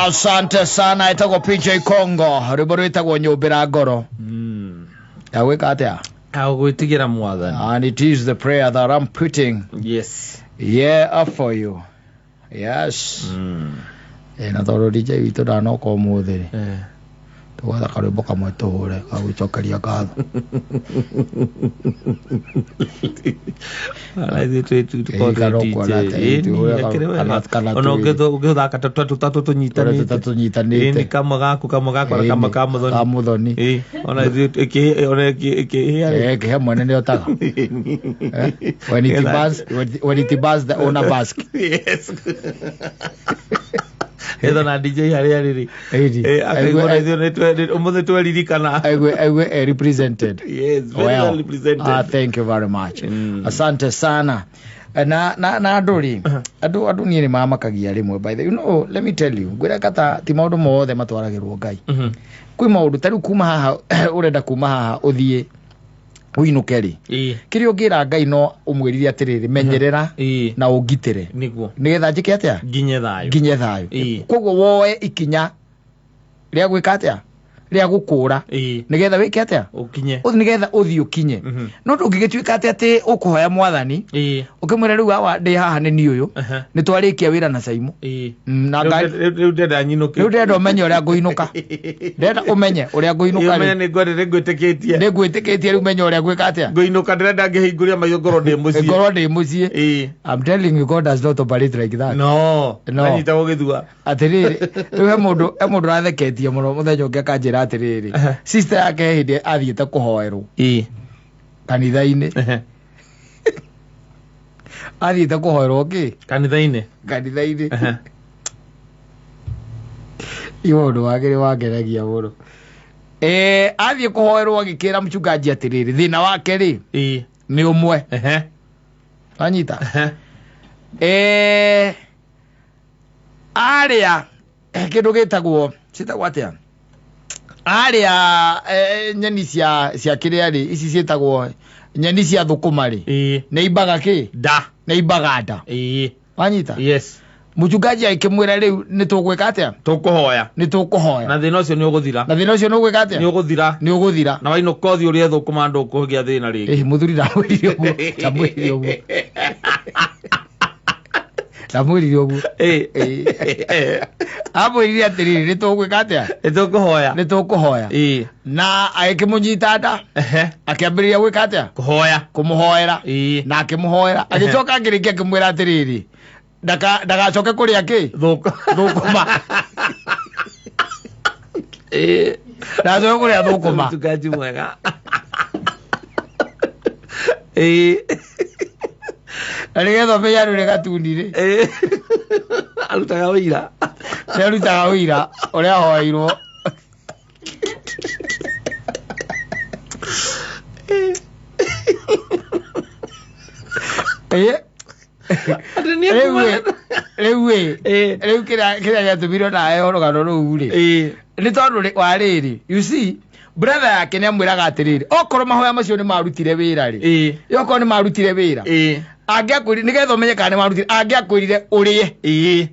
Asante sana. Etagwo PJ Congo, rwĩmbo rwĩtagwo Nyũmbĩra Ngoro. Ya gwĩka atĩa? Agwĩtigĩra Mwathani. And it is the prayer that I'm putting, yeah, up for you. Yes. Na tondũ DJ witũ ndanoka ũmũthĩ rĩ, tũgwetha karwĩmbo kamwe tũhũre ga gũcokeria ngatho. Ona ũngĩthaka tũtatũ tũnyitanĩte. Tũtatũ tũnyitanĩte. Ĩni, kamwe gaku, kamwe gakwa na kamwe ka Mũthoni. Ka Mũthoni. Ĩ, ona ithuĩ ona ĩkĩhĩa rĩ. Kĩhe mwene nĩ otaga. Eh? When it burns, when it burns, the owner basks. Yes. Etha na DJ harĩa rĩrĩ. Ĩni. Akaigua na ithuĩ ũmũthĩ tweririkana. Aigue represented. Yes, very well represented. Ah, thank you very much. Asante sana. Na andũ rĩ, andũ niĩ nĩ mamakagia rĩmwe, by the, you know, let me tell you, ngwĩra kata ti maũndũ mothe matwaragĩrwo Ngai. Kwĩ maũndũ ta rĩu kuma haha ũrenda kuma haha ũthiĩ ũinũke rĩ, kĩrĩa ũngĩra Ngai no ũmwĩrire atĩrĩrĩ, menyerera na ũngitĩre nĩgetha njĩke atĩa? Nginye thayũ. Nginye thayũ. Koguo woe ikinya rĩa gwĩka atĩa, rĩa gũkũra, nĩgetha wĩke atĩa? Ũkinye. Nĩgetha ũthiĩ ũkinye. No ndũngĩgĩtuĩka atĩ ũkũhoya Mwathani ũkĩmwĩra rĩu awa ndĩ haha nĩ niĩ ũyũ, nĩ twarĩkia wĩra na Caimũ. Na Ngai Rĩu ndĩrenda nyinũke. Rĩu ndĩrenda ũmenye ũrĩa ngũinũka, ndĩrenda ũmenye ũrĩa ngũinũka. Ũmenye rĩu nĩ ngwendete, nĩ ngwĩtĩkĩtie. Nĩ ngwĩtĩkĩtie, rĩu menye ũrĩa ngwĩka atĩa. Ngũinũka, ndĩrenda ngĩhingũria maitho ngorwo ndĩ mũciĩ. Ngorwo ndĩ mũciĩ. I'm telling you, God does not operate like that. No. No. Anyita gũgĩthua. Atĩrĩrĩ, rĩu he mũndũ ũratheketie mũno mũthenya ũngĩ akanjĩra atĩrĩrĩ, sister yake he hĩndĩ athiĩte kũhoerwo kanitha-inĩ. Athiĩte kũhoerwo kĩ? Kanitha-inĩ. Kanitha-inĩ. I maũndũ wake nĩ wangenagia mũno. Athiĩ kũhoerwo agĩkĩra mchungaji atĩrĩrĩ, thĩna wake rĩ nĩ ũmwe. Wanyita? Arĩa kĩndũ gĩtagwo, ciĩtagwo atĩa, arĩa nyeni cia kĩrĩa rĩ, ici ciĩtagwo nyeni cia thũkũma rĩ, nĩ imbaga kĩ? Nda. Nĩ imbaga nda. Wanyita? Yes. Mũchungaji akĩmwĩra rĩu nĩ tũgwĩka atĩa? Tũkũhoya. Nĩ tũkũhoya. Na thĩna ũcio nĩ ũgũthira. Na thĩna ũcio nĩ ũgwĩka atĩa? Nĩ ũgũthira. Nĩ ũgũthira. Na wainũka ũthiĩ ũrĩe thũkũma ndũkũgĩa thĩna rĩngĩ. Mũthuri ndamwĩrire ũguo. Ndamwĩrire ũguo. Ndamwĩrire ũguo. Amwĩrire atĩrĩrĩ, nĩ tũgwĩka atĩa? Nĩ tũkũhoya. Nĩ tũkũhoya. Na agĩkĩmũnyita nda. Akĩambĩrĩria gwĩka atĩa? Kũhoya. Kũmũhoera. Na akĩmũhoera. Agĩcoka akĩrĩkia akĩmwĩra atĩrĩrĩ, ndagacoke kũrĩa kĩ? Thũkũma. Ndagacoke kũrĩa thũkũma. Mchungaji mwega. Na nĩgetha ũmenye andũ nĩ gatundi rĩ. Arutaga wĩira. Nĩ arutaga wĩira ũrĩa ahoeirwo. Rĩu rĩu kĩrĩa gĩatũmirwo nawe rũgano rũu rĩ, nĩ tondũ wa rĩrĩ, you see, brother yake nĩ amwĩraga atĩrĩrĩ, okorwo mahoya macio nĩ marutire wĩra rĩ, okorwo nĩ marutire wĩra, angĩakwĩrire, nĩgetha ũmenye kana nĩ marutire, angĩakwĩrire ũrĩe.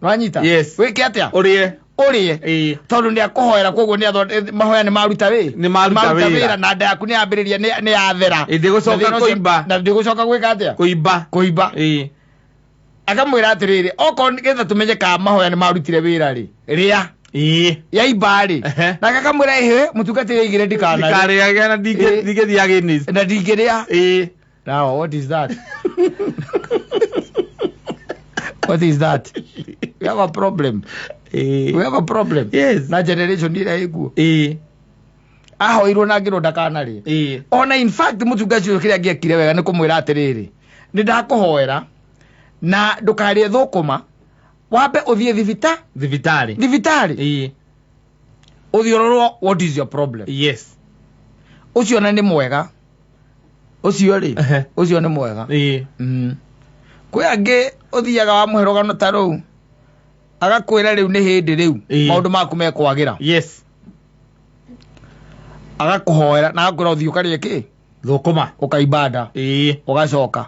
Wanyita? Yes. Wĩke atĩa? Ũrĩe. Ũrĩe. Tondũ nĩ akũhoera, koguo nĩ mahoya nĩ maruta wĩ? Nĩ maruta Maruta wĩra. wĩra, na nda yaku nĩ yambĩrĩria nĩ yathera. Ĩ, ndĩgũcoka Na thĩna ũcio- kũimba. Na ndĩgũcoka gwĩka atĩa? Kũimba. Kũimba. Akamwĩra atĩrĩrĩ, okorwo nĩgetha tũmenye kana mahoya nĩ marutire wĩra rĩ, rĩa. Yaimba rĩ. Nake akamwĩra, ĩhĩ, mũtungatĩri aigire ndikanarĩe. Ndikarĩage na ndingĩthiĩ against. Na ndingĩrĩa. Now, what is that? What is that? We have a problem. We have a problem. Yes. Na generation ĩrĩa ĩkuo. Ahoirwo na ngĩrwo ndakanarĩe. Ona in fact mũtungatĩri ũcio kĩrĩa angĩekire wega nĩ kũmwĩra atĩrĩrĩ, nĩ ndakũhoera na ndũkarĩe thũkũma, wambe ũthiĩ Thibitarĩ. Thibitarĩ. Ũthiĩ ũrorwo what is your problem. Yes. Ũcio na nĩ mwega. Ũcio rĩ, ũcio nĩ mwega. Kwĩ angĩ ũthiaga wamũhe rũgano ta rũu, agakwĩra rĩu nĩ hĩndĩ rĩu maũndũ maku mekwagĩra. Yes. Agakũhoera na agakwĩra ũthiĩ ũkarĩe kĩ? Thũkũma. Ũkaimba nda. Ũgacoka.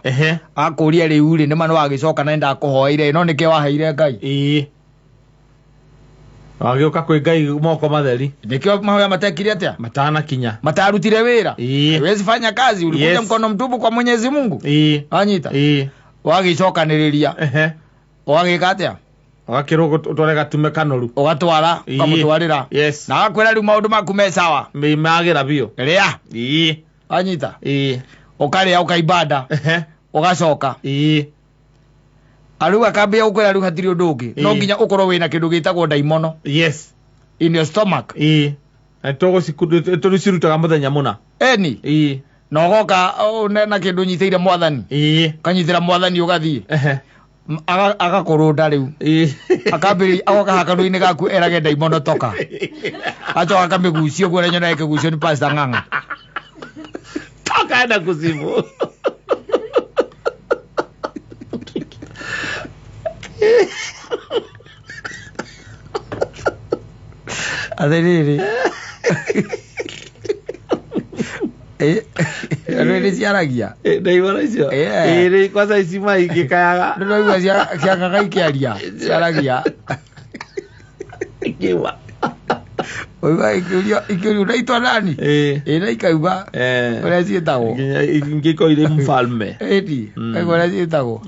Agakũria rĩu rĩ, nĩ ma nĩ wagĩcoka na nĩ ndakũhoeire, no nĩkĩ waheire Ngai? Wagĩũka kwĩ Ngai moko matheri. Nĩkĩo mahoya matekire atĩa? Matanakinya. Matarutire wĩra. Ĩĩ. Huwezi fanya kazi, ulikuja Yes. mkono mtupu kwa Mwenyezi Mungu. Ĩĩ. Wanyita? Ĩĩ. Wagĩcokanĩrĩria. Ehe. Ũgagĩka atĩa? Ũgakĩrwo ũtware gatume kanoru. Ũgatwara, Ĩĩ. ũkamũtwarĩra. Yes. Na agakwĩra rĩu maũndũ maku me sawa. Magĩra biũ. Rĩa. Ĩĩ. Wanyita? Ĩĩ. Ũkarĩa ũkaibanda. Ehe. Ũgacoka. Ĩĩ. Arĩu akambia gũkwĩra rĩu hatirĩ ũndũ ũngĩ. No Ĩĩ. nginya ũkorwo wĩna kĩndũ gĩtagwo ndaimono Yes. in your stomach. Ĩĩ. Na tũgũcirutaga mũthenya mũna. Eni. Ĩĩ. Na ũgoka na kĩndũ ũnyitĩire mwathani. Ĩĩ. Ũkanyitĩra mwathani ũgathiĩ. Ehe. Agakũrũnda rĩu. Ĩĩ. Akambĩrĩria agoka hakanua-inĩ gaku erage ndaimono toka. Acoka akamĩgucia ũguo ũrĩa nyonaga ĩkĩgucio nĩ Pastor Ng'ang'a. Toka enda kuzimu. Atĩrĩrĩ. Andũ nĩ ciaragia. Ndaimono icio. Yeah. Ĩĩ rĩ kwanza ici maingĩkayaga. Ndĩraigua ciangaga ikĩaria. Ciaragia. Ikiuma. Ũigua ikĩũrio ikĩũrio unaitwa nani? Ĩĩ. Ĩĩ na ikauga ũrĩa ciĩtagwo. Nginya ingĩkorwo irĩ mfalme. Ĩni. Ũkaigua ũrĩa ciĩtagwo.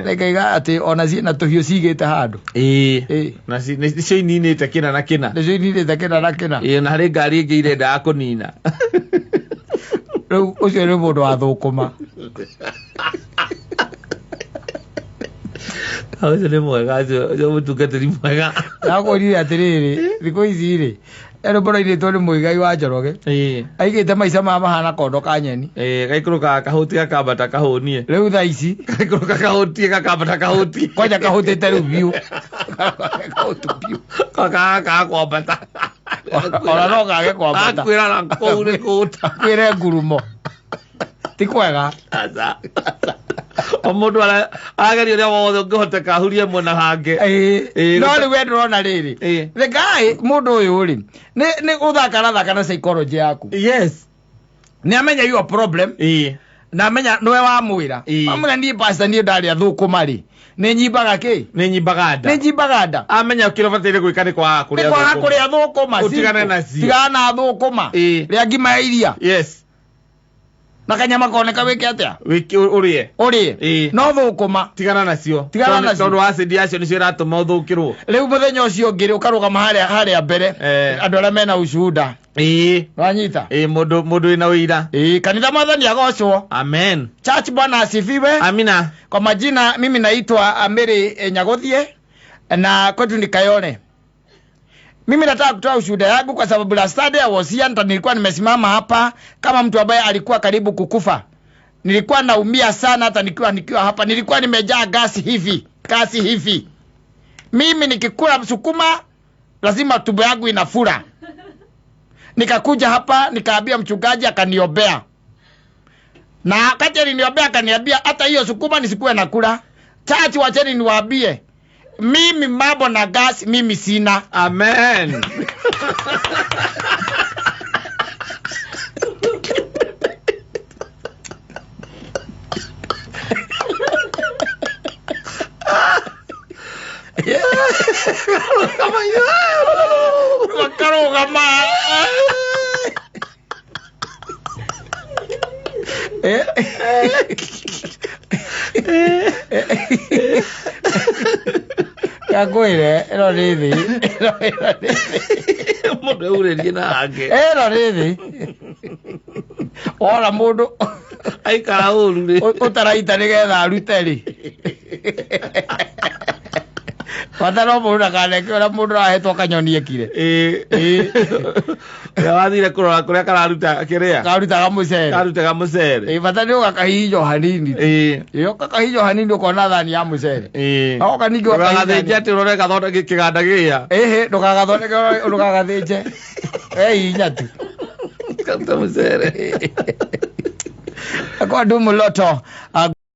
Na ikauga atĩ ona ciĩna tũhiũ cigĩte handũ. Ĩĩ. Ĩĩ. Na nĩcio ininĩte kĩna na kĩna. Nĩcio ininĩte kĩna na kĩna. Ĩĩ na harĩ ngari ĩngĩ irendaga kũnina. Rĩu ũcio nĩ mũndũ wa thũkũma. Ũcio nĩ mwega, ũcio mũtungatĩri mwega. Ndakwĩrire atĩrĩrĩ, thikũ ici rĩ, rwĩmbo rũinĩtwo nĩ Mũigai wa Njoroge. Ĩĩ. Aigĩte maica maya mahana kondo ka nyeni. Ĩĩ, gaikũrũkaga kahũti gakambata kahũnie. Rĩu thaa ici Gaikũrũka kahũtie gakambata kahũtie. kwanja kahũtĩte rĩu biũ. Kahũtu biũ. Gakaga kwambata. Ona no kage kwambata. Akwĩra na kũu nĩ kũũta. Akwĩre ngurumo. Ti kwega. Aca. O mũndũ arageria ũrĩa wothe ũngĩhoteka ahurie mwena hangĩ. Ĩĩ. Ĩĩ, No rĩu we ndũrona rĩrĩ. Ĩĩ. The guy mũndũ ũyũ rĩ, nĩ ũthaka arathaka na psychology yaku. Yes. Nĩ amenya your problem. Ĩĩ. Na amenya nĩwe wamwĩra. Ĩĩ. Wamwĩra niĩ pastor niĩ ndarĩa thũkũma rĩ. Nĩ nyimbaga kĩ? Nĩ nyimbaga nda. Nĩ nyimbaga nda. Amenya kĩrĩa ũbataire gwĩka nĩ kwaga Nĩ kũrĩa kwaga thũkũma. kũrĩa thũkũma. Ũtigane simple. nacio. Tigana na thũkũma. Ĩĩ. Rĩa ngima ya iria. Yes. Na kanyama koneka wĩke atĩa? Wĩke ũrĩe. Ũrĩe. Ĩĩ. No thũkũma. Tigana nacio. Tigana nacio. Tondũ acid yacio nĩcio ĩratũma ũthũkĩrwo. Rĩu mũthenya ũcio ũngĩ rĩ, ũkarũgama harĩa mbere. Andũ arĩa mena ushuhuda. Ĩĩ. Wanyita? Ĩĩ, mũndũ wĩna ũira. Ĩĩ, kanitha mwathani agocwo. Amen. Church Bwana asifiwe. Amina. Kwa majina mimi naitwa Amiri Nyagothie na kwetu ni Kayole. Mimi nataka kutoa ushuhuda yangu kwa sababu last Saturday I was here, nilikuwa nimesimama hapa kama mtu ambaye alikuwa karibu kukufa. Nilikuwa naumia sana hata nikiwa hapa. Nilikuwa nimejaa gasi hivi. Mimi nikikula sukuma lazima tumbo yangu inafura. Nikakuja hapa nikaambia mchungaji akaniombea. Na wakati aliniombea akaniambia hata hiyo sukuma nisikuwe nakula. Church, wacheni niwaambie. Mimi mambo na gas mimi sina. Amen. Makarũgama. Kakwĩre ĩno nĩ thĩ. Ĩno nĩ thĩ. Mũndũ aurĩrie na hangĩ. Ĩno nĩ thĩ. Wona mũndũ aikara ũru rĩ. Ũtaraita nĩgetha arute rĩ. Bata no mũndũ ndakaneke ũrĩa mũndũ arahetwo kanyoni ekire. Ĩĩ. Ũrĩa wathire kũrora kũrĩa kararuta kĩrĩa? Karutaga mũcere. Karutaga mũcere. Ĩĩ, bata nĩ ũgakahihinywo hanini. Ĩĩ. Ĩĩ, ũgakahihinywo hanini ũkona thani ya mũcere. Ĩĩ. Oka ningĩ ũgakahihinya. Ndũgagathĩnje atĩ ũrore gathondeke kĩganda gĩa. Ĩhĩ, ndũgagathondeke ndũgagathĩnje. Wehihinya tu. Karuta mũcere. Kwa Ndumu Loto.